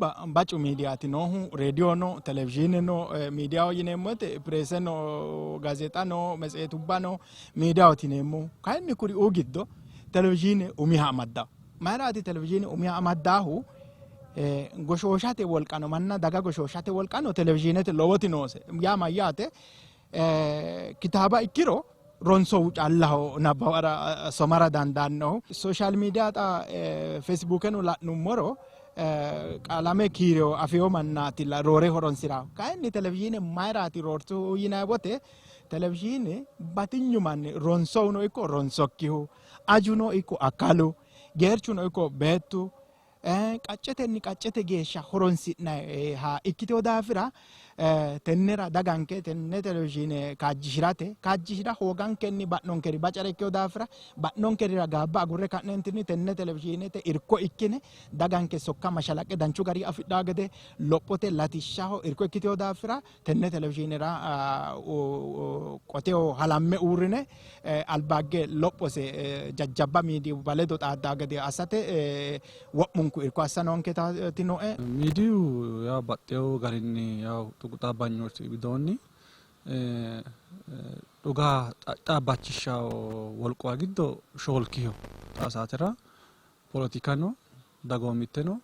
Gobba bacu miidiyaati noohu, reediyo no, televizhiine no, miidiyaho yineemmo woyte pireese no, gaazeexa no, metseetubba no, miidiyahooti yineemmohu. Kayinni kuriuu giddo televizhiine umiha amaddawo. Mayiraati televizhiine umiha amaddaahu? Goshooshate wolqano manna daga goshooshate wolqano televizhiinete lowoti noose. Yaa mayyaate? Kitaaba ikkiro ronsohu callaho nabbawara somara dandaannohu. Sooshaal miidiya xa feesibuukeno la'nummoro qalame kiireo afeyo mannaati roore horonsirahu. Kayinni televizhiine mayiraati roortuhu yinanni wote televizhiine batinyu manni ronsohuno ikko ronsokkihu, ajuno ikko akkalu, geerchuno ikko beettu qaccetenni qaccete geeshsha horonsi'nanniha ikkitino daafira tennera daganke tenne televizhiine kaajjishirate kaajjishira hoogankenni ba'nonkeri bacare ikkino daafira ba'nonkerira gaabba agurre ka'neentinni tenne televizhiinete irko ikkine daganke sokka mashalaqqe danchu gari afidhaa gede lophote latishshaho irko ikkitino daafira tenne televizhiinera qoteho halamme uurrine albaagge lophose jajjabba miidiyubba ledo xaaddaa gede assate wo'munku irko assa noonketaati nooe. Miidiyu yaa baxxeewo garinni yaw tuqu xaabbanyooti widoonni dhuga xaabbachishshawo wolquwa giddo shoolkiho xaa saatera poletikano dagoomitteno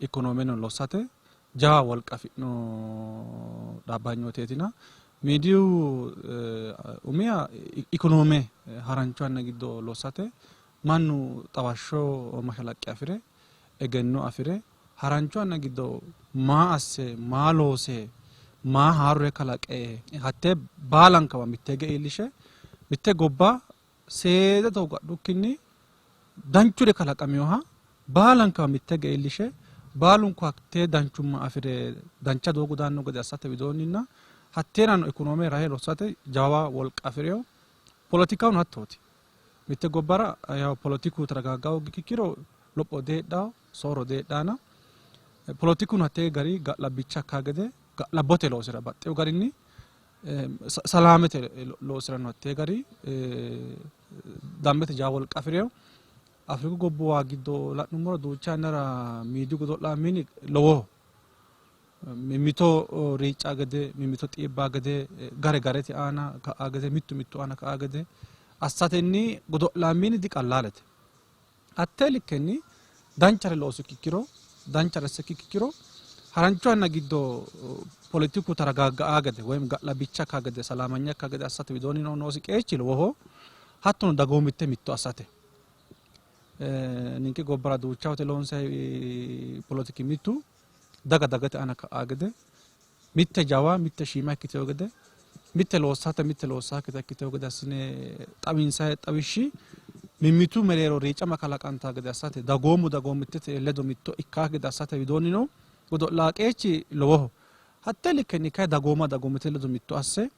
ikonoomeno lossate jawa wolqa afi'no dhaabbanyooteetina miidiyu umiha ikonoome harancho yanna giddo lossate mannu xawashsho mashalaqqe afi're egenno afi're harancho yanna giddo maa asse maa loose maa haarore kalaqe hattee baalankawa mitteege iillishe mitte gobba seeda doogo hadhukkinni danchuri kalaqaminoha baalankawa mitteege iillishe baalunku hattee danchumma afi're dancha doogo daanno gede assate widoonninna hatteerano ikonoome rahe lossate jawa wolqa afi'rino. Poletikahono hattooti. Mitte gobbara yaw poletiku taragaaggawo ikkiro lopho diheedhawo, soorro diheedhaana. Poletikuno hattee gari ga'labbicha ikkaa gede ga'labbote loosira baxxewo garinni salaamete loosirano hattee gari dambete jawa wolqa afi'rino. Afriku gobbuwa giddo la'nummoro duucha yannara miidiyu godo'la mini lowoho. Mimmito riicca gede, mimmito xiibba gede, gare garete aana ka'a gede, mittu mittu aana ka'a gede assatenni godo'la mini diqallaalete. Hattee likkenni danchare loosikki ikkiro, danchare assikki ikkiro harancho yanna giddo poletiku taragaagga'a gede woyim ga'labbicha ikka gede, salaamanya ikka gede assate widoonni noosi qeechi lowoho. Hattono dagoomitte mitto assate. Ninke gobbara duucha woyte loonsayi poletiki mittu daga dagate aana ka'a gede, mitte jawa mitte shiima ikkitewo gede, mitte loossate mitte loossakkita ikkitewo gede assine xawinsayi xawishshi mimmitu mereero riicama kalaqanta gede assate dagoomu dagoomittete ledo mitto ikka gede assate widoonnino godo'laa qeechi lowoho. Hatte likkenni kayi dagooma dagoomittete ledo mitto asse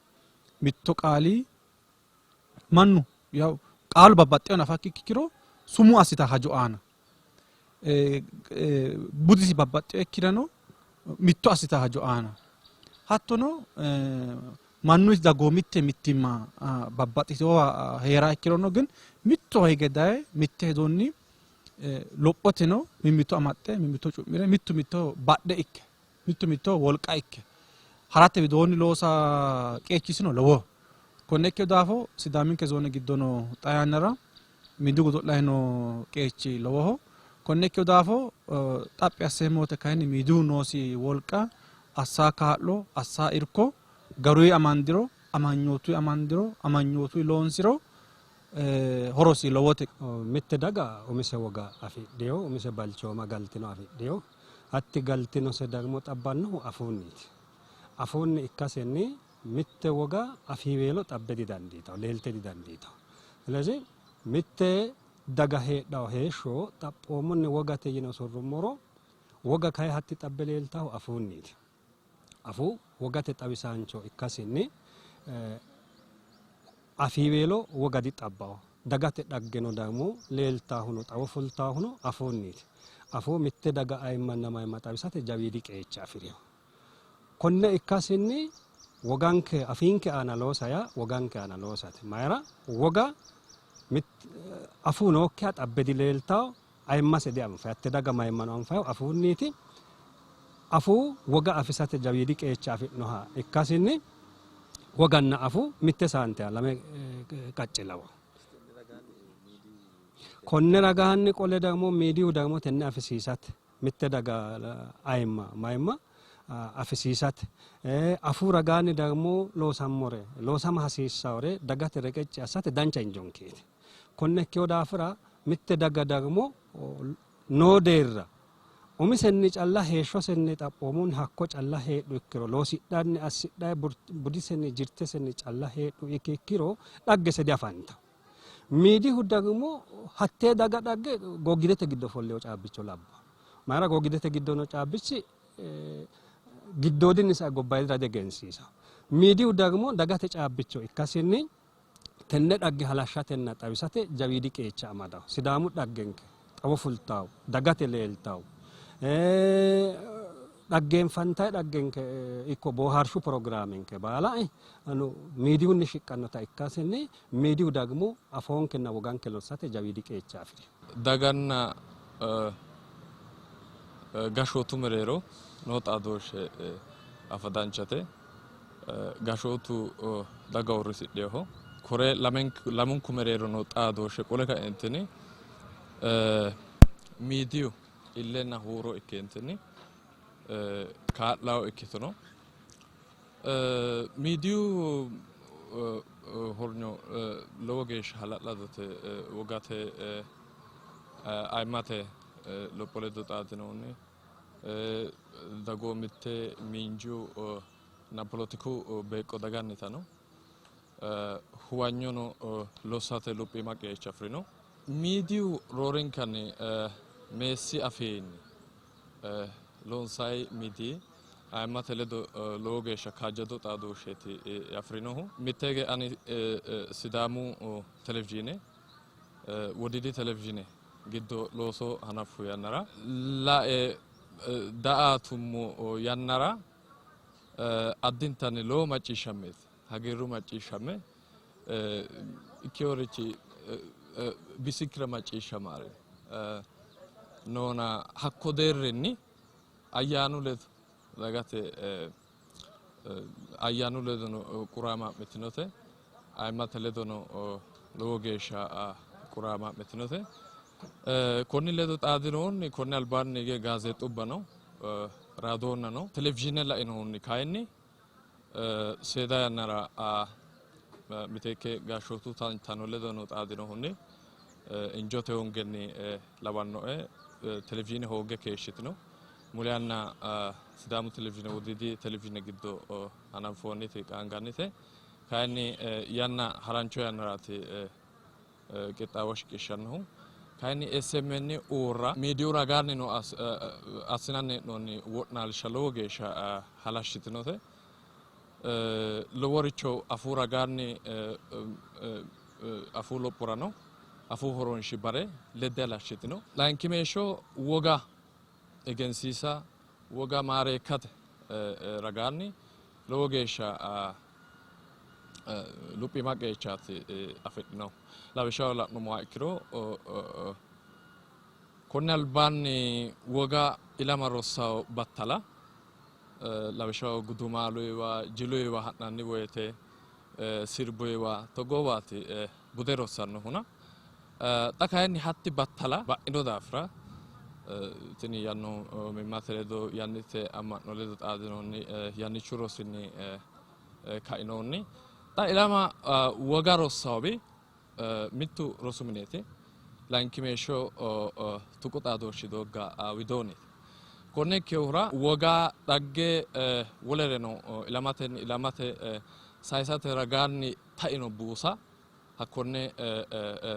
mitto qaali mannu yaw qaalu babbaxxewo nafa ikkiro sumuu assita hajo aana budisi babbaxxewo ikkirano mitto assita hajo aana hattono mannu dagoomitte mittimma babbaxxitewowa hee'ra ikkirono ግን mittowa hige daye mitte hedonni lophoteno mimmito amaxxe mimmito cu'mire mittu mitto badhe ikke mittu mitto wolqa ikke harate widoonni loosa qeechisino lowoho. Konne ikkino daafo Sidaaminke zoone giddono xaa yannara miidiyu godo'lanni noo qeechi lowoho. Konne ikkino daafo xaphi asseemmo woyte kayinni miidiyu noosi wolqa assa kaa'lo, assa irko garuyi amandiro, amanyootuyi amandiro, amanyootuyi loonsiro horosi lowote. Mitte daga umise woga afidhino, umise balchooma galtino afidhino. Hatti galtinose dagmo xabbannohu afuunniiti. Afuunni ikkasenni mitte woga afiiweelo xabbe didandiitanno, leelte didandiitanno. ስለዚህ mitte daga heedhawo heeshsho xaphoomunni wogate yine usurrummoro woga kayi hatti xabbe leeltahu afuunniiti. Afuu wogate xawisaancho ikkasinni afiiweelo woga dixabbawo. Dagate dhaggeno dagmo leeltaahuno xawo fultaahuno afuunniiti. Afuu mitte daga ayimmanna mayimma xawisate jawiidi qeecha afi'rino. Konne ikkasinni woganke afiinke aana loosa yaa woganke aana loosate. Mayira woga afuu nookkiha xabbe dileeltawo, ayimmase dianfayi. Hatte daga mayimmano anfayihu afuunniiti. Afuu woga afisate jawiidi qeecha afi'noha ikkasinni woganna afuu mitte saanteha lame qacce lawa. Konne ragaanni qole ደግሞ miidiyu ደግሞ tenne afisiisate mitte daga ayimma mayimma afisiisate afuu ragaanni ደግሞ loosammore loosama hasiissawore dagate reqecci assate dancha injonkeeti. Konne ikkewo daafira mitte daga ደግሞ noo deerra umisenni calla heeshshosenni xaphoomunni hakko calla heedhu ikkiro loosidhanni assidhanni budisenni jirtesenni calla heedhu ikkiro dhaggese diafantawo. Miidiyu ደግሞ hattee daga dhagge goggidete giddo ofolleyo caabbicho labba. Mayira goggidete giddo noo caabbichi giddoodinni sae gobbayidira diegensiisawo. Miidiyu ደግሞ dagate caabbicho ikkasinni tenne dhagge halashshatenna xawisate jawiidi qeecha amadawo. Sidaamu dhaggenke xawo fultawo dagate leeltawo dhaggeenfantayi dhaggenke ikko boohaarshu pirogiraamenke baala miidiyunni shiqqannota ikkasinni miidiyu ደግሞ afoonkenna woganke lossate jawiidi qeecha afirino. Daganna gashshootu mereero noo xaadooshshe afa danchate. Gashshootu daga uurrisidhinoho. Kore lamunku mereero noo xaadooshshe qole kaentinni miidiyu illenna huuro ikkeentinni kaa'lawo ikkitino. Miidiyu hornyo lowo geeshsha hala'ladote wogate ayimmate lopho ledo xaadinohunni dagoomitte miinju na polotiku beeqqo dagannitano huwanyono lossate luphiima qeecha afirino. Miidiyu roorenkanni meessi afiinni loonsayi miidiyi ayimmate ledo lowo geeshsha kaajjado xaadooshsheeti afirinohu. Mitteege ani Sidaamu televizhiine Wodiidi televizhiine giddo looso hanaffu yannara lae daa''atummo yannara addintanni lowo macciishshammeeti, hagiirru macciishshamme ikkeworichi bisikkira macciishshamaare noona hakko deerrinni ayyaanu ledo dagate ayyaanu ledono quraama'mitinote, ayimmate ledono lowo geeshsha quraama'mitinote. Konni ledo xaadinohunni konni albaanni hige gaazeexubba no, raadoonna no, televizhiine lainohunni kayinni seeda yannara miteekke gashshootu tantano ledono xaadinohunni injote hoongenni lawannoe televizhiine hoogge keeshshitino. Muli yanna Sidaamu televizhiine Wodiidi televizhiine giddo hananfoonniti qaangannite. Kayinni yanna harancho yannaraati qixxaawo shiqishshannohu. Kayinni SMN uurra miidiyu ragaannino assinanni hee'noonni wo'naalsha lowo geeshsha halashshitinote. Loworicho afuu ragaanni afuu lophorano afuu horoonshi bare ledde halashshitino. Layinkimeeshsho woga egensiisa, woga maareekkate ragaanni lowo geeshsha luphiima qeechaati afidhinohu. Lawishshaho la'nummoha ikkiro konni albaanni woga ilama rossawo battala lawishshaho gudumaaluyiwa jiluyiwa ha'nanni woyte sirbuyiwa togoowaati bude rossannohuna xa kayinni hatti battala ba'ino daafira tini yannumimmate ledo yannite amma'no ledo xaadinohunni yannichu rosinni kainohunni xa ilama woga rossawobi mittu rosu mineeti, layinkimeeshsho tuqu xaadooshshi doogga widoonniiti. Konne ikkinohura woga dhagge wolereno ilamatenni ilamate sayisate ragaanni taino buusa hakkonne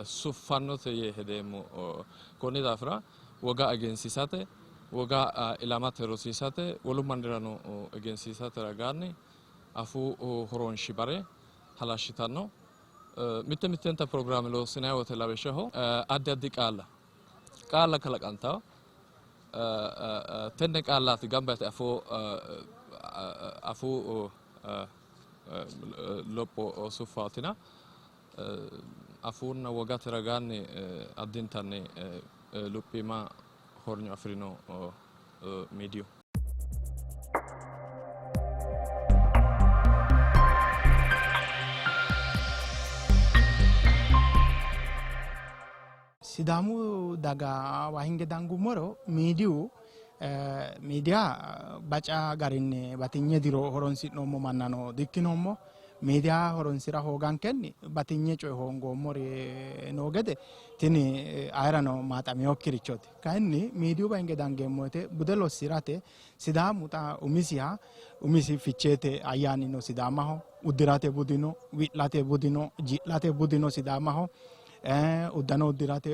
suffannote yee hedeemmo. Konni daafira woga egensiisate, woga ilamate rosiisate, wolu mannirano egensiisate ragaanni afuu horoonshi bare halashshitanno. Mitte mittenta pirogiraame loossinanni woyte lawishshaho addi addi qaalla qaalla kalaqantawo. Tenne qaallaati gamba yite afuu lopho suffaatina afuunna wogate ragaanni addintanni luphiima hornyo afirino miidiyu. Sidaamu daga hinge dangummoro miidiyu miidiya baca garinni batinye diro horonsi'noommo mannano dikkinoommo. Miidiya horonsira hoogankenni batinye coye hoongoommori noo gede tini ayirano maaxaminokkirichooti. Kayinni miidiyu hinge dangeemmo woyte bude lossirate Sidaamu xa umisiha umisi ficheete ayyaani no Sidaamaho, uddirate budi no, wi'late budi no, ji'late budi no Sidaamaho, uddano uddirate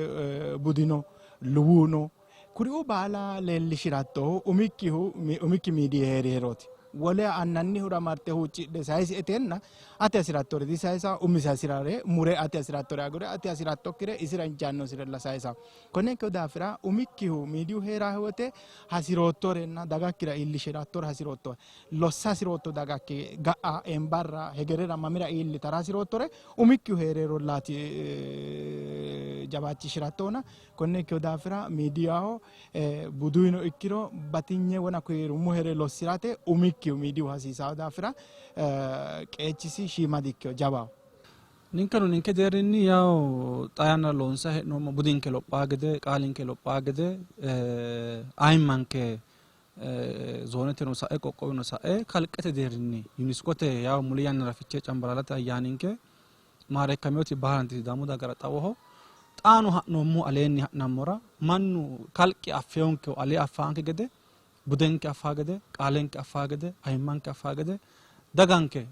budi no, luwu no. Kuriuu baala leellishirattohu umikkihu umikki miidiyi heeriherooti. Wole annannihura marte huuccidhe sayisi etenna ati hasirattore disayisa, umisi hasirare mure ati hasirattore agure ati hasirattokkire isira injaannosirella sayisa. Konne ikkino daafira umikkihu miidiyu heerahe wote hasiroottorenna dagakkira iillishirattora hasirootto lossa hasirootto dagakki ga'a embarra hegerera mamira iillitara hasiroottore umikkihu heererollaati jawaachishirattohuna. Konne ikkino daafira miidiyaho buduyino ikkiro batinye wona kiirummo here lossirate umikkihu miidiyu hasiisawo daafira qeechisi shiima dikkino, jawaho. Ninkeno ninke deerrinni yawo xaa yannara loonsayi hee'noommo budinke lophaa gede, qaalinke lophaa gede, ayimmanke zooneteno sa'e qoqqowuno sa'e kalqete deerrinni UNESCOte yawo muli yannara Fichee Cambalaallate ayyaaninke maareekkameoti baalanti Sidaamu dagara xawoho. Xaano ha'noommohu aleenni ha'nammora mannu kalqe affeyonkehu alee affaanke gede, budenke affaa gede, qaalenke affaa gede, ayimmanke affaa gede, daganke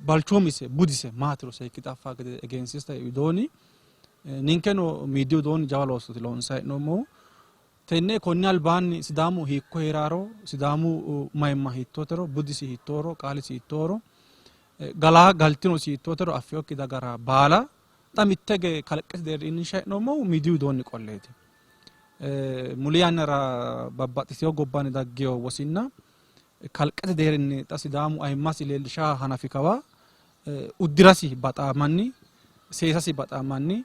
balchoomise budise maatiro seekkite affaa gede egensiisate widoonni ninkeno miidiyu widoonni jawa loosooti loonsanni hee'noommohu. Tenne konni albaanni Sidaamu hiikko hee'raaro, Sidaamu mayimma hiittootero, budisi hiittooro, qaalisi hiittooro, galaa galtinosi hiittootero affiyokki dagara baala xa mitte ge kalqete deerri iillinshanni hee'noommohu miidiyu widoonni qolleeti. Muli yannara babbaxxitino gobbanni daggino wosinna kalqete deerrinni xa Sidaamu ayimmasi leellisha hanafi kawa uddirasi baxaa manni, seesasi baxaa manni,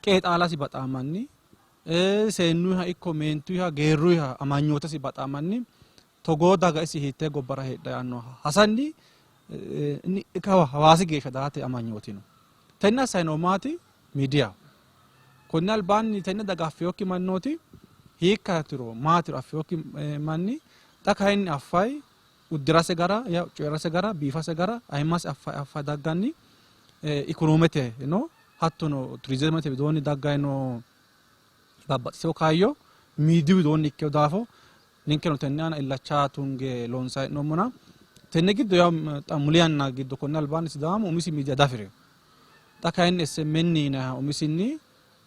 qeexaalasi baxaa manni, seennuyiha ikko meentuyiha geerruyiha amanyootesi baxaa manni togoo daga isi hiittee gobbara heedha yaannoha hasanni kawa Hawaasi geeshsha daate amanyooti no. Tenne assanni noo maati? Miidiyaho. Konni albaanni tenne daga affiyokki mannooti hiikkatiro maatiro affiyokki manni xa kayinni affayi uddirase gara, coyi'rase gara, biifase gara, ayimmase affayi affayi dagganni ikonoomete no hattono turizimete widoonni dagganni noo babbaxxitino kaayyo miidiyu widoonni ikkino daafo ninkeno tenne aana illacha tunge loonsanni hee'noommona tenne giddo yaa xa muli yanna giddo konni albaanni Sidaamu umisi miidiya dafirino. Xa kayinni SMN yinanniha umisinni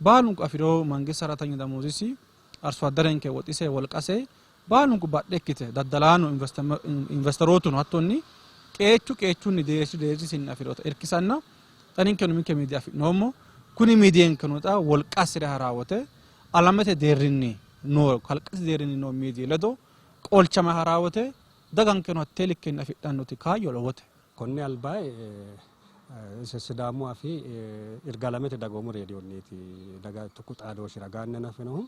baalunku afi'rino mangist saratanya damoozisi arso addarenke woxise wolqase baalunku badhe ikkite daddalaano investerootuno hattonni qeechu qeechunni deersi deersisinni afi'rinota irkisanna xa ninkeno uminke miidiya afi'noommo. Kuni miidiyinkeno xa wolqa assi're ha'raa wote alamete deerrinni noo kalqete deerrinni noo miidiyi ledo qolchame ha'raa wote dagankeno hattee likkenni afidhannoti kaayyo lowote. Konni alba Sidaamu afii Irgaalamete dagoomu reediyonniiti daga tuqu xaadooshshi ragaanni hanafinohu.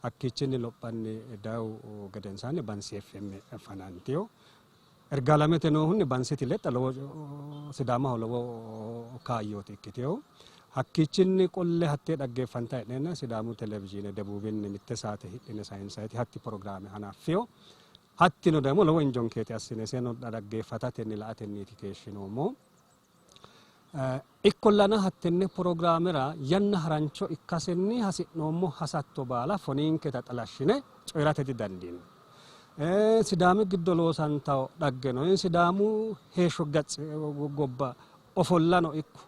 Hakkiichinni lophanni dayihu gedensaanni Bansi FM fanantino. Irgaalamete noohunni Bansiti lexxa lowo Sidaamaho lowo kaayyooti ikkitinohu. Hakkiichinni qolle hattee dhaggeeffantayi hee'neenna Sidaamu televizhiine debuubinni mitte saate hidhine sayinsayiti hatti pirogiraame hanaffino. Hattino ደግሞ lowo injonkeeti assine iseno dhaggeeffatatenni la''atenniiti keeshshinoommohu. Ikkollana hattenne pirogiraamera yanna harancho ikkasenni hasi'noommo hasatto baala foniinketa xalashshine coyi'rate didandiino. Sidaami giddo loosantawo dhaggeno, Sidaamu heeshsho gatsi gobba ofollano ikko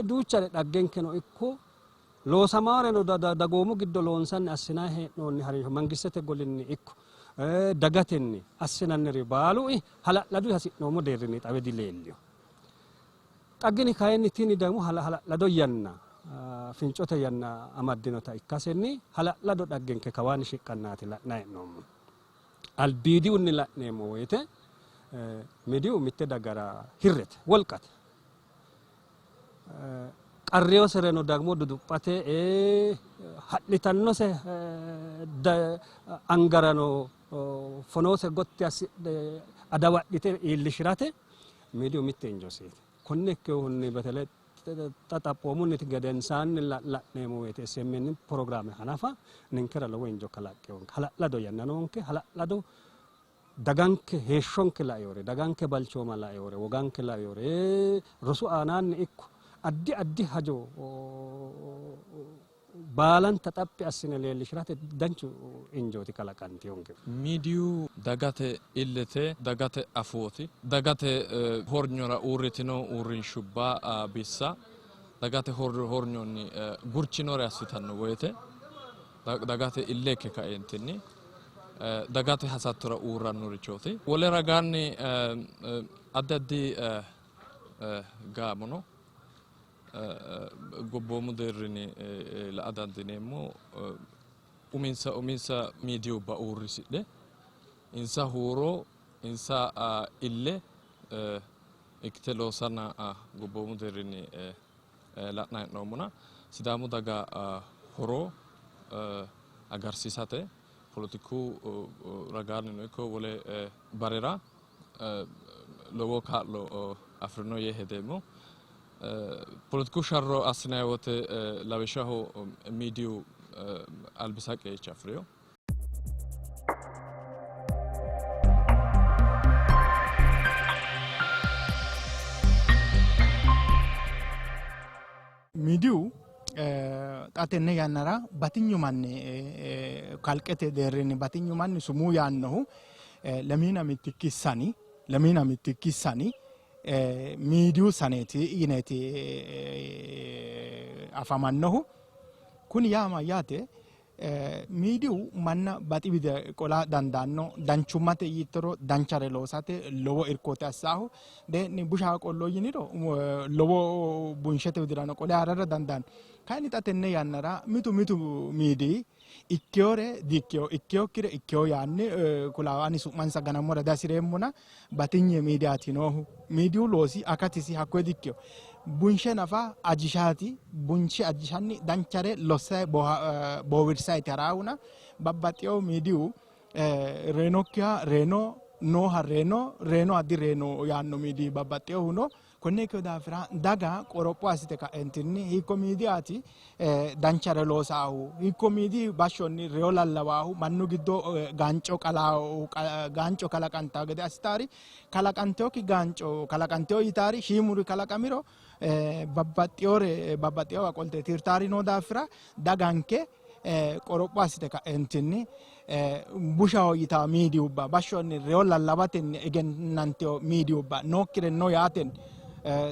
duuchare dhaggenkeno ikko loosamaareno dagoomu giddo loonsanni assinanni hee'noonni harinsho mangistete golinni ikko dagatenni assinanniri baalu hala'ladu hasi'noommo deerrinni xawe dileellino. Xaggini kayinni tini ደግሞ hala'lado yanna fincote yanna amaddinota ikkasenni hala'lado dhaggenke kawaanni shiqqannaati la'nanni hee'noommo. Albiidihunni la'neemmo woyte miidiyu mitte dagara hirrete, wolqate. Qarriyosereno ደግሞ duduphate ha'litannose angarano fonoose gotti assidhe adawadhite iillishirate miidiyu mitte injoseeti. Konne ikkinohunni betele Xa xaphoomunniti gedensaanni la'neemmo woyte SMN pirogiraame hanafa ninkera lowo injo kalaqqinonke. Hala'lado yanna noonke, hala'lado daganke heeshshonke laeore, daganke balchooma laeore, woganke laeore, rosu aanaanni ikko addi addi hajo baalanta xaphi assine leellishirate danchu injooti kalaqantinonke. Miidiyu dagate illete, dagate afooti, dagate hornyora uurritino uurrinshubba bissa dagate hornyonni gurchinore assitanno woyte dagate ille ikke kaeentinni dagate hasattora uurrannorichooti. Wole ragaanni addi addi gaamono gobboomu deerrinni la''a dandiineemmo. Uminsa uminsa miidiyubba uurrisidhe insa huuro insa ille ikkite loossanna gobboomu deerrinni la'nanni hee'noommona Sidaamu daga horo agarsiisate poletiku ragaannino ikko wole barera lowo kaa'lo afi'rino yee hedeemmo. Poletiku sharro assinanni wote lawishshaho miidiyu albisa qeecha afi'rino. Miidiyu xa tenne yannara batinyu manni kalqete deerrinni batinyu manni sumuu yaannohu lemiina mittikki sani lemiina mittikki sani miidiyu saneeti yineeti afamannohu. Kuni yaa mayyaate? Miidiyu manna baxi widira qola dandaanno. Danchummate yiittoro danchare loosate lowo irkooti assaahu. Dee'ni busha qollo yiniro lowo bunshete widirano qole haarara dandaanno. Kayinni xa tenne yannara mitu mitu miidiyi ikkeyore di''ikkeyo, ikkeyokkire ikkeyo yaanni kulaawo. Ani su'mansa ganammora dihasireemmona batinye miidiyaati noohu. Miidiyu loosi akatisi hakkoye di''ikkeyo. Bunshe nafa ajishaati, bunshe ajishanni danchare lossay boowirsayti haraahuna babbaxxeyo miidiyu reyinokkiha reyino, nooha reyino, reyinoha direyino yaanno miidiyi babbaxxeyohu no. Konne ikkino daafira daga qoropho assite ka'entinni hiikko miidiyaati danchare loosaahu, hiikko miidiyi bashshonni reyo lallawaahu, mannu giddo gaanco qalaahu, gaanco kalaqantawo gede assitaari, kalaqanteokki gaanco kalaqanteyo yitaari shiimuri kalaqamiro babbaxxeyore babbaxxeyowa qolte tirtaari noo daafira daganke qoropho assite ka'entinni bushaho yitawo miidiyubba bashshonni reyo lallawatenni egennanteyo miidiyubba nookkire no yaatenni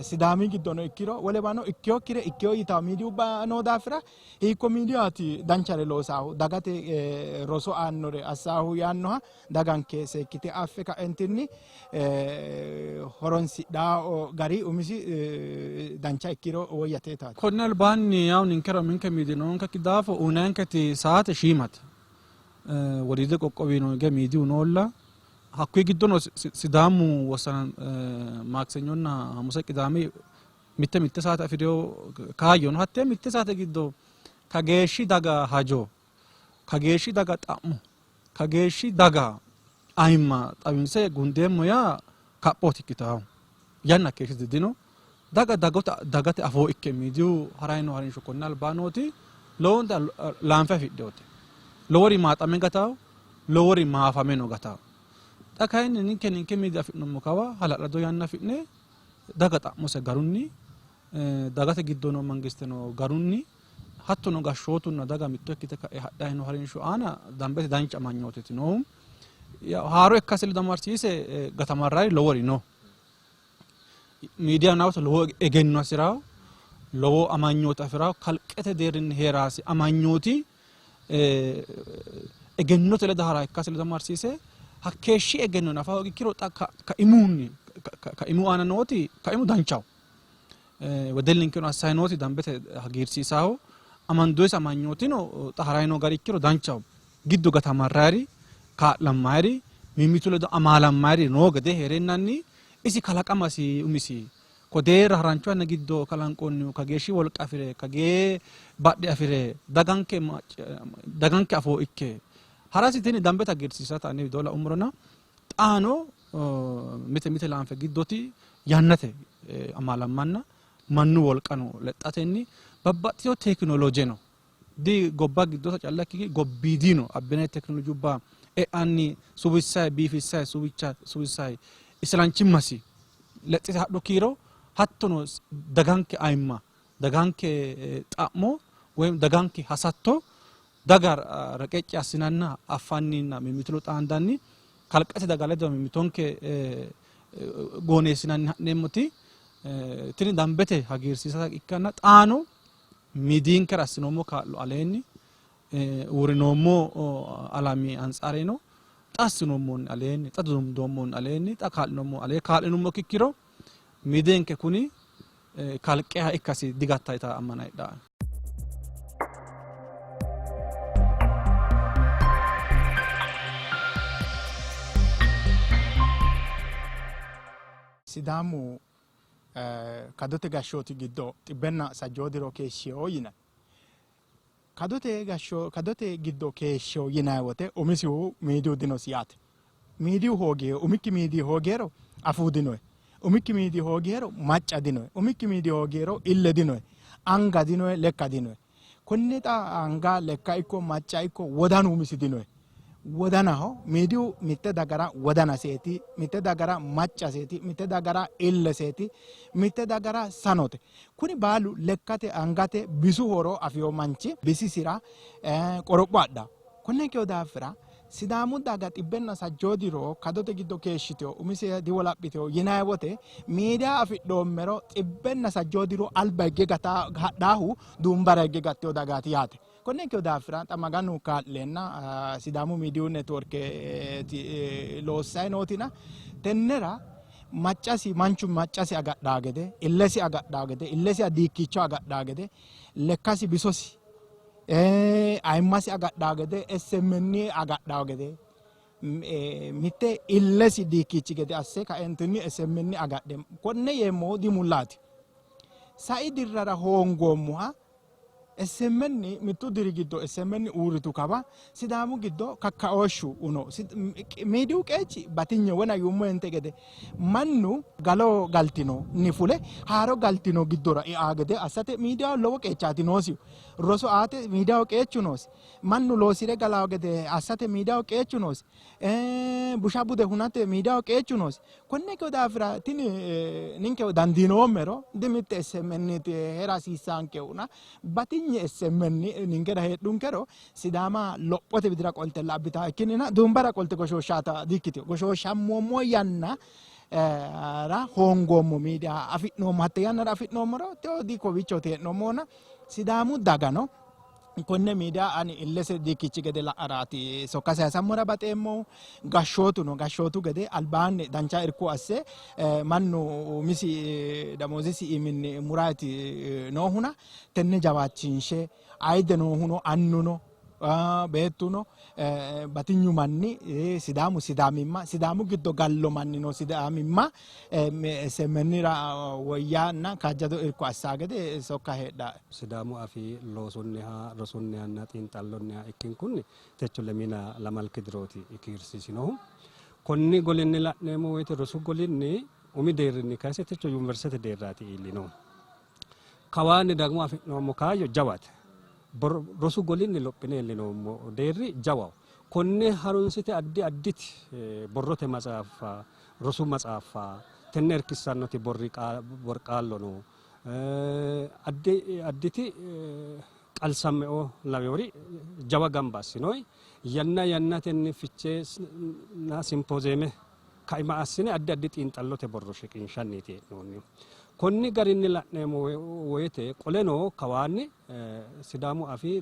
Sidaami giddono ikkiro wolewano ikkeyokkire ikkeyo yitawo miidiyubba noo daafira hiikko miidiyaati danchare loosaahu dagate roso aannore assaahu yaannoha daganke seekkite affe ka'entinni horonsidhaa gari umisi dancha ikkiro woyyate yitaate. Konni albaanni yawu ninkera uminke miidiyu noonkekki daafo uyinayinketi saate shiimate. Wodiidi qoqqowino hige miidiyu noolla. Hakkuyi giddono Sidaamu wossana Maakisenyonna Hamuse Qidaame mitte mitte saate afi'rino kaayyo no. Hattee mitte saate giddo kageeshshi daga hajo, kageeshshi daga xa'mo, kageeshshi daga ayimma xawinse gundeemmo yaa kaphooti ikkitawo. Yanna keeshshite dino. Daga dagate afoo ikke miidiyu harayi noo harinsho konni albaa nooti lowonta laanfe afidhinote. Lowori maaxame gatawo, lowori maafameno gatawo. Xa kayinni ninke ninke miidiya afi'nummo kawa hala'lado yanna afi'ne daga xa'mose garunni dagate giddo noo mangisteno garunni hattono gashshootunna daga mitto ikkite ka'e hadhanni noo harinsho aana dambete dancha amanyooteeti noohu. Haaro ikkasi ledo amadisiise gatamarrari lowori no. Miidiya nawota lowo egenno hasi'rawo, lowo amanyoote afi'rawo, kalqete deerrinni hee'rasi amanyooti egennote ledo hara ikkasi ledo amadisiise hakkeeshshi egenno nafa hoogikkirono xa kaimunni kaimu aana nooti kaimu danchaho. Wedellinkeno assayi nooti dambete hagiirsiisaho. Amandoyisi amanyootino xa harayi noo gari ikkiro danchaho. Giddo gatamarrayiri, kaa'lammayiri, mimmitu ledo amaalammayiri noo gede hee'reennanni isi kalaqamasi umisi ko deerra harancho yanna giddo kalanqoonnihu kageeshshi wolqa afi're kagee badhe afi're daganke daganke afoo ikke harasi tini dambete hagiirsiisata ane widoo laummorona xaano mite mite laanfe giddoti yannate amaalammanna Mannu wolqano lexxatenni babbaxxitino tekinoloojeno di gobba giddota calla ikkikki gobbiidino abbine tekinoloojubba e'anni suwissayi biifissayi suwissayi isilanchimmasi lexxite hadhu kiiro hattono daganke ayimma daganke xa'mo woyim daganke hasatto daga reqecci assinanna affanninna mimmitu xaandanni kalqete daga ledo mimmitonke gooneessinanni ha'neemmoti tini dambete hagiirsiisata ikkanna xaano miidiyinkera assinoommo kaa'lo aleenni uurrinoommo alami antsareno xa assinoommonni aleenni xa dodoommonni aleenni xa kaa'linoommo alee kaa'linummo ikkiro miidiyenke kuni kalqeha ikkasi digatta yita ammana heedhaa. Sidaamu kadote gashshooti giddo 160 diro keeshshiyo yinanni. Kadote gashsho kadote giddo keeshshiyo yinanni wote umisihu miidiyu dinosi yaate. Miidiyu hoogiro umikki miidiyu hoogiro afuu dinoe. Umikki miidiyu hoogiro macca dinoe. Umikki miidiyu hoogiro ille dinoe. Anga dinoe, lekka dinoe. Konne xa anga lekka ikko macca ikko wodanu umisi dinoe. Wodanaho miidiyu mitte dagara wodanaseeti, mitte dagara maccaseeti, mitte dagara illeseeti, mitte dagara sanote. Kuni baalu lekkate angate bisu horo afiyo manchi bisisira qoropho adha. Konne ikkino daafira Sidaamu daga 160 diro kadote giddo keeshshiteyo umise diwolaphiteyo yinanni wote miidiya afidhoommero 160 diro alba higge gata hadhaahu duumbara higge gatteyo dagaati yaate. Konne ikkino daafira xa Maganu kaa'leenna Sidaamu miidiyu networke loossayi nootina tennera maccasi manchu maccasi agadhaa gede illesi agadhaa gede illesi diikkicho agadhaa gede lekkasi bisosi ayimmasi agadhaa gede SMN agadhaa gede mitte illesi diikkichi gede asse kaentinni SMN agadhe konne yeemmohu dimullaati. Sai dirrara hoongoommoha SMN mittu diri giddo SMN uurritu kawa Sidaamu giddo kakkaooshshu uno miidiyu qeechi batinye wona yuummohente gede mannu galo galtino ni fule haaro galtino giddora eaa gede assate miidiyaho lowo qeechaati noosihu. Roso aate miidiyaho qeechu noosi. Mannu loosire galaawo gede assate miidiyaho qeechu noosi. Busha bude hunate miidiyaho qeechu noosi. Konne ikkino daafira tini ninke dandiinoommero di mitte SMN heera hasiissaankehuna batinye SMN ninkera heedhunkero Sidaama lophote widira qolte abbitaa ikkinnina duumbara qolte goshooshshaata di ikkitino. Goshooshshammoommo yanna ra hoongoommo miidiya afi'noommo hatte yannara afi'noommoro teo di kowiichooti hee'noommohuna Sidaamu dagano konne miidiya ani illese diikkichi gede la'araati sokka sayisammora baxeemmohu. Gashshootuno gashshootu gede albaanni dancha irko asse mannu umisi damoozesi iiminni muraati noohuna tenne jawaachinshe ayidde noohuno annuno beettuno batinyu manni Sidaamu Sidaamimma Sidaamu giddo gallo mannino Sidaamimma SMNira woyyanna kaajjado irko assaa gede sokka heedha. Sidaamu afii loosunniha rosunnihanna xiinxallonniha ikkinkunni techo lemina lamalki dirooti kiirsiisinohu. Konni golinni la'neemmo woyte rosu golinni umi deerrinni kayse techo yuniversitete deerraati iillinohu. Kawaanni ደግሞ afi'noommo kaayyo jawate. Rosu golinni lophine iillinoommo deerri jawaho. Konne harunsite addi additi borrote matsaaffa, rosu matsaaffa, tenne irkissannoti borqaallo no. Addi additi qalsammeo lawewori jawa gamba assinoyi yanna yannatenni ficheenna simpozeeme kaima assine addi addi xiinxallote borro shiqinshanniiti hee'noonnihu. Konni garinni la'neemmo woyte qoleno kawaanni Sidaamu afii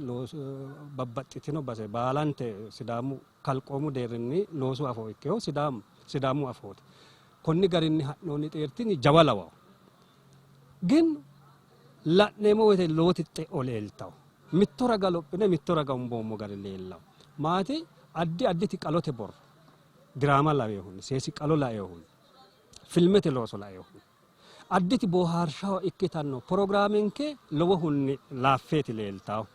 babbaxxitino base baalante Sidaamu kalqoomu deerrinni loosu afoo ikkeho Sidaamu afooti. Konni garinni ha'noonni xeertinyi jawa lawawo. Gin la'neemmo woyte lowoti xe'o leeltawo. Mitto raga lophine mitto raga umboommo gari leellawo. Maati addi additi qalote borro diraama laweehunni seesi qalo laeehunni filmete looso laeehunni additi boohaarshaho ikkitanno pirogiraamenke lowohunni laaffeeti leeltawo.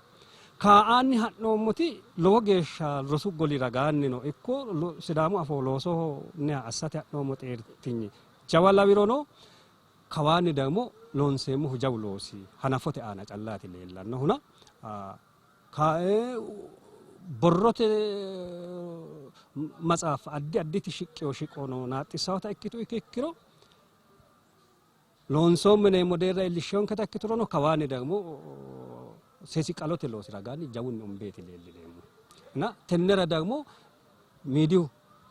Kaa'aanni ha'noommoti lowo geeshsha rosu goli ragaannino ikko Sidaamu afoo loosohonniha assate ha'noommo xeertinyi jawa lawirono Kawaanni ደግሞ loonseemmohu jawu loosi hanafote aana callaati leellannohuna borrote maxaaffa addi additi shiqqewo shiqono naaxxissawota ikkitu ikkiro loonsoommo yineemmo deerra iillishsheyonketa ikkiturono kawaanni ደግሞ seesi qalote loosi ragaanni jawunni umbeeti leellineemmo እና tennera ደግሞ miidiyu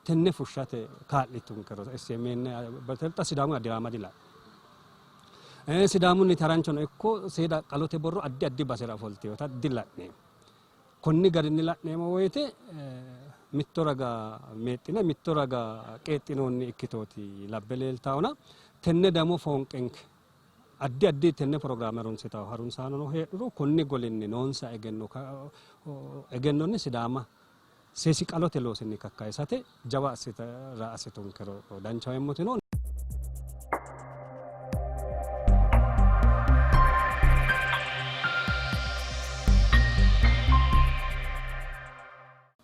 tenne fushshate kaa'litunkero SMN xa Sidaamu diraama dila'no Sidaamunni taranchono ikko seeda qalote borro addi addi basera ofolteyota dila'neemmo. Konni garinni la'neemmo woyte mitto raga meexxine mitto raga qeexxinoonni ikkitooti labbe leeltaawona tenne ደግሞ foonqenke addi addi tenne pirogiraame harunsitawo harunsaanono heedhuro konni golinni noonsa egenno egennonni Sidaama seesi qalote loosinni kakkayisate jawa assitara assitunkero danchaho yeemmoti no.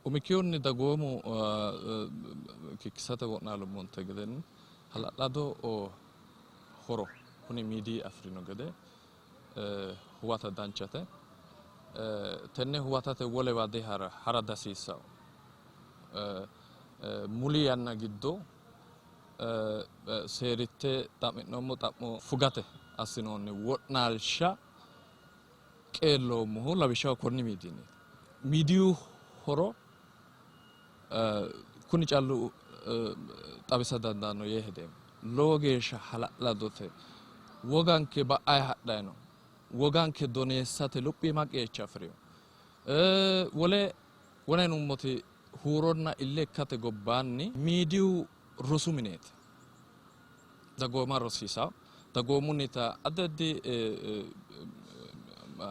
Umikkihunni dagoomu kikkisate wo'naalummonte gedenni hala'lado horo kuni miidiyi afi'rino gede huwata danchate. Tenne huwatate wolewa dihara hara dihasiissanno. Muli yanna giddo seeritte xa'mi'noommo xa'mo fugate assinoonni wo'naalsha qeelloommohu lawishshaho konni miidiyinniiti. Miidiyu horo kuni callu xawisa dandaanno yee hedeemmo. Lowo geeshsha hala'ladote. Woganke ba'ayi hadhayi no. Woganke doneessate luphiima qeecha afirino. Wole wona yinummoti huuronna ille ikkate gobbaanni miidiyu rosu mineeti. Dagooma rosiisawo. Dagoomunnita addi addi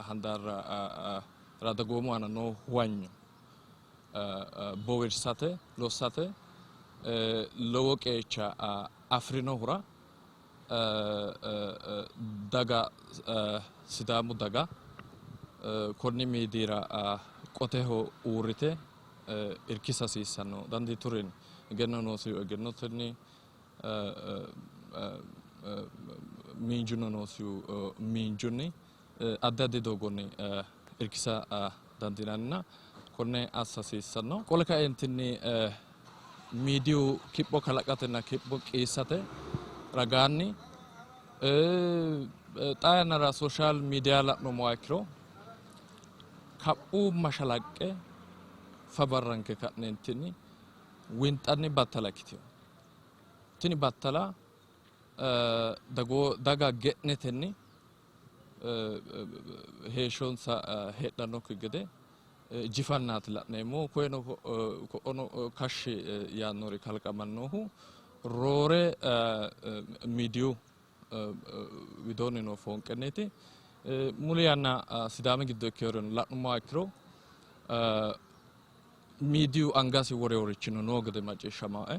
handaarra dagoomu aana noo huwanyo bowirsate lossate lowo qeecha afirinohura daga Sidaamu daga konni miidiyira qoteho uurrite irkisa hasiissanno dandiiturinni egenno noosihu egennotenni miinjuno noosihu miinjunni addi addi doogonni irkisa dandiinannina konne assa hasiissanno. Qole kaeentinni miidiyu kipho kalaqatenna kipho qiissate ragaanni xaa yannara social media la'nummoha ikkiro kaphu mashalaqqe fabarranke ka'neentinni winxanni battala ikkitino. Tini battala daga ge'netenni heeshshonsa heedhannokki gede jifannaati la'neemmohu. Koyeno ko'ono kashshi yaannori kalaqamannohu roore miidiyu widoonni noo foonqenniiti. Muli yanna Sidaami giddo ikkeyoreno la'nummoha ikkiro miidiyu angasi woreworichino noo gede macciishshamaae.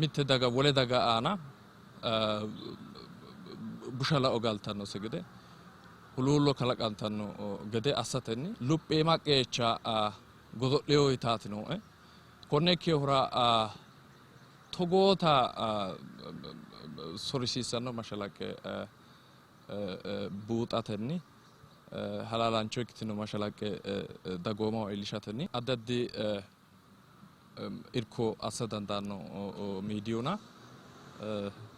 Mitte daga wole daga aana busha lao galtannose gede huluullo kalaqantanno gede assatenni luphiima qeecha godo'leyo yitaati nooe. Konne ikkinohura togoota sorisiissanno mashalaqqe buuxatenni halaalaancho ikkitino mashalaqqe dagoomaho iillishatenni addi addi irko assa dandaanno miidiyuna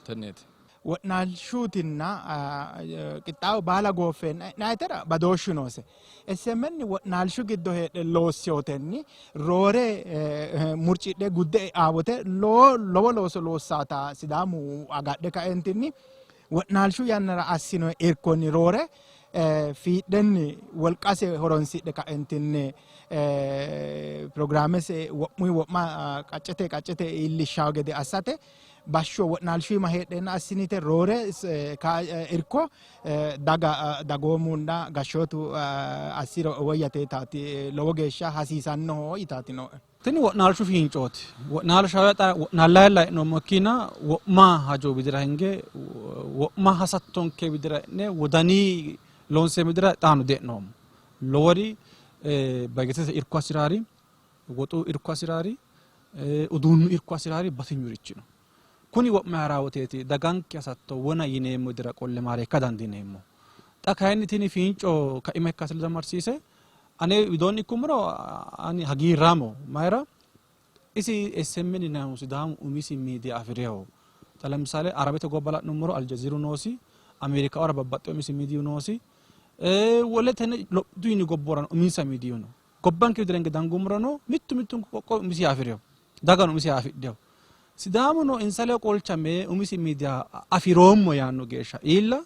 tenneeti. Wo'naalshuutinna qixxaawo baala gooffeenna e'naayitera badooshshu noose. SMN wo'naalshu giddo heedhe loossiyotenni roore murcidhe gudde e'aawote lowo looso loossaata Sidaamu agadhe kaentinni wo'naalshu yannara assino irkonni roore fiidhenni wolqase horonsidhe kaentinni pirogiraamese wo'muyi wo'ma qaccete qaccete iillishshawo gede assate bashsho wo'naalshu iima heedheenna assinite roore irko daga dagoomunna gashshootu assiro woyyate yitaati lowo geeshsha hasiisannoho yitaati nooe. Tini wo'naalshu fiincooti. Wo'naalshaho yaa wo'naallayi layi'noommo ikkiina wo'ma hajo widira hinge wo'ma hasattonke widira e'ne wodani loonseemmo widira xaano de'noommo. Lowori bajetete irko hasi'raari, woxu irko hasi'raari, uduunnu irko hasi'raari batinyurichi no. Kuni wo'me hara woteeti daganke hasatto wona yineemmo dira qolle maareekka dandiineemmo. Xa kayinni tini fiinco kaima ikkase ledo amadisiise ane widoonni ikkummoro ani hagiirraamo. Mayira isi SMN yinannihu Sidaamu umisi miidiya afi'reho. Xa ለምሳሌ Arabete gobba la'nummoro Aljaziiru noosi, Ameerikaora babbaxxewo umisi miidiyu noosi, wole tenne lophitu yini gobbuwarano uminsa miidiyu no. Gobbanke widira hinge dangummorono mittu mittunku qoqqowi umisiha afi'reho, dagano umisiha afidheho. Sidaamuno insa ledo qolchame umisi miidiya afi'roommo yaanno geeshsha iilla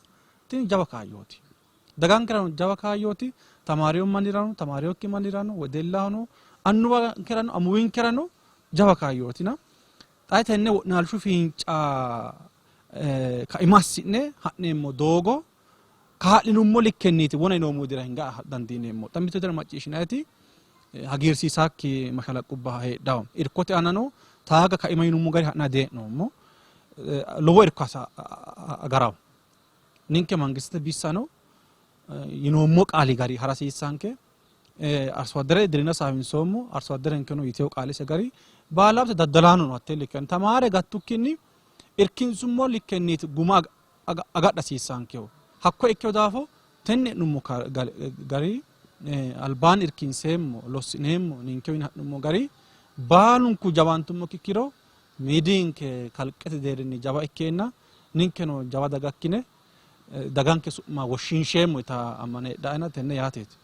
tini jawa kaayyooti. Dagankerano jawa kaayyooti, tamaariyo mannirano, tamaariyokki mannirano, wedellahono, annuwankerano, amuwinkerano jawa kaayyootina xa tenne wo'naalshu fiinca kaima assi'ne ha'neemmo doogo kaa'linummo likkenniiti wona yinoommo dira hinga dandiineemmo. Xa mitto dira macciishshinayiti hagiirsiisaakki mashalaqqubba heedhawo. Irkote aanano taaga kaima yinummo gari ha'nanni dihee'noommo. Lowo irko agarawo. Ninke mangistete bissano yinoommo qaali gari harasiissanke arso addere dirina saawinsoommo arso adderenkeno yitewo qaalise gari baalaabte daddalaanono hattee likkenni tamaare gattukkinni irkinsummo likkenniiti guma agadha hasiissankehu. Hakko ikkewo daafo tenne e'nummo gari albaanni irkinseemmo lossineemmo ninkewiinni ha'nummo gari baalunku jawaantummo ikkiro miidiyinke kalqete deerrinni jawa ikkeenna ninkeno jawa daga ikkine daganke su'ma woshshiinsheemmo yita ammana heedhaena tenne yaateeti.